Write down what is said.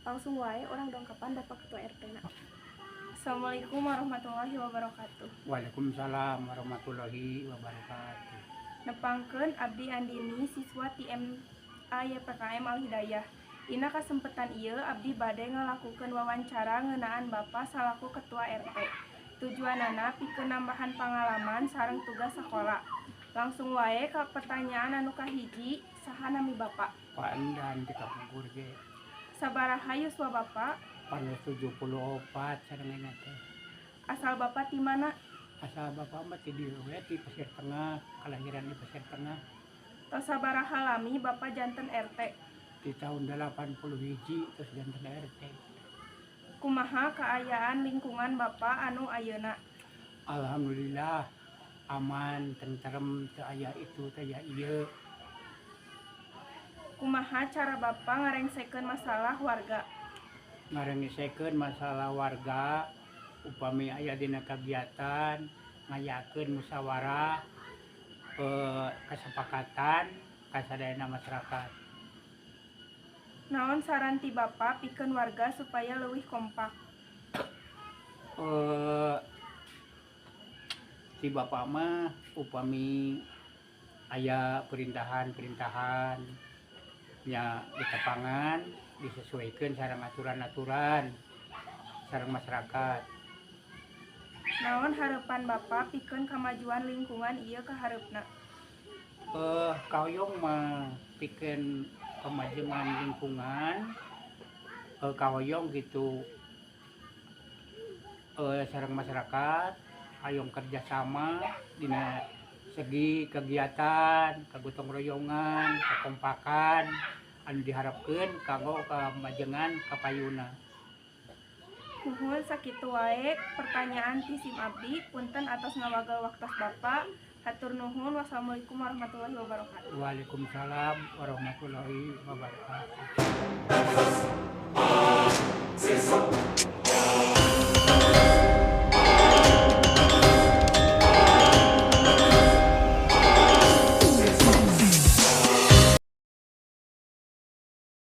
Langsung wae urang dongkapan Bapak Ketua RT na. Assalamualaikum warahmatullahi wabarakatuh. Waalaikumsalam warahmatullahi wabarakatuh. Nepangkeun, abdi Andini, siswa ti MA YPKM Al Hidayah. Dina kasempetan ieu abdi bade ngalakukeun wawancara ngeunaan Bapak salaku Ketua RT. Tujuanana pikeun nambahan pangalaman sareng tugas sakola. Langsung wae ka pertanyaan anu kahiji, saha nami Bapak? Pak Endan di kapungkur ge. Sabaraha yuswa Bapak? Panas 74 sareng teh. Asal Bapak ti mana? Asal bapak mah ti dieu we, di Pasir Tengah, kelahiran di Pasir Tengah. Tos sabaraha lami Bapak janten RT? Di tahun 80 hiji terus janten RT. Kumaha kaayaan lingkungan Bapak anu ayeuna? Alhamdulillah aman, tentrem, teu aya itu, teu aya ieu. Kumaha cara Bapak ngarengsekeun masalah warga? Ngarengesekeun masalah warga, upami aya dina kegiatan ngayakeun musyawarah, kesepakatan kasadayana masyarakat. Naon saran ti Bapak pikeun warga supaya leuwih kompak? Ti bapak mah upami aya perintahan-perintahan nya ditepangan, disesuaikan sareng aturan-aturan sareng masyarakat. Naon harapan Bapak pikeun kamajuan lingkungan ieu ka hareupna? Kahoyong mah pikeun kemajuan lingkungan, kahoyong gitu sareng masyarakat hayong kerjasama dina segi kegiatan kagotong royongan, kekompakan anu diharapkeun kanggo kamajengan kapayuna. Nuhun, sakitu wae pertanyaan ti sim abdi. Punten atas ngawagel waktos Bapak. Hatur nuhun. Wassalamualaikum warahmatullahi wabarakatuh. Waalaikumsalam warahmatullahi wabarakatuh. C'est ça.